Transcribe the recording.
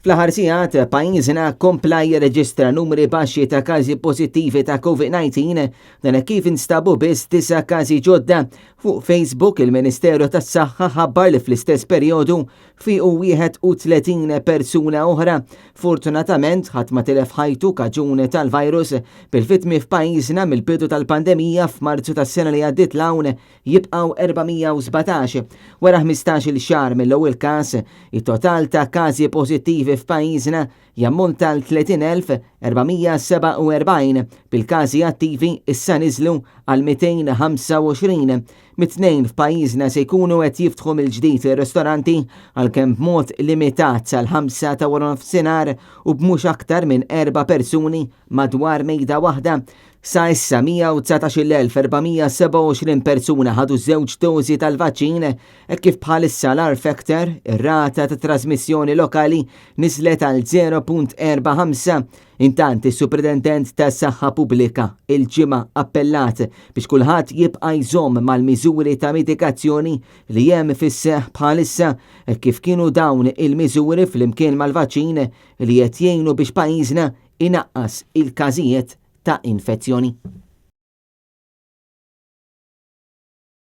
Fl-aħħar sigħat, pajjiżna kompla jirreġistra numri baxxi ta' każi pożittivi ta' COVID-19 dan hekk kif instabu biss disa' każi ġodda. Fuq Facebook, il-Ministeru tas-Saħħa ħabbar li fl-istess perjodu fiequ 31 persuna oħra. Fortunatament, ħadd ma tilef ħajtu kaġun tal-virus, bil-vittmi f'pajjiżna mill-bidu tal-pandemija f'Marzu tas-sena li għaddiet 'l hawn jibqgħu 417. Wara 15-il xahar mill-ewwel każ, it-total ta' każi pożittivi f'pajjiżna jammonta għal 30,447, bil-każi attivi issa niżlu għal 225. Mit-Tnejn f'pajjiżna se jkunu qed jiftħu mill-ġdid ir-ristoranti għalkemm b'mod limitat sal-ħamsa ta' waranofsinhar u b'mhux aktar minn erba' persuni madwar mejda waħda. Sa issa 119,427 persuna ħadu żewġ dożi tal-vaċċin hekk kif bħalissa l-R factor, ir-rata ta' trasmissjoni lokali, niżlet għal 0.45. Intant, is-Supretendent tas-Saħħa Pubblika il-Ġimgħa appellat biex kulħadd jibqa' jżomm mal-miżuri ta' mitigazzjoni li hemm fis-seħħ bħalissa hekk kif kienu dawn il-miżuri flimkien mal-vaċċin li qed jgħinu biex pajjiżna inaqqas il-każijiet ta' infezzjoni.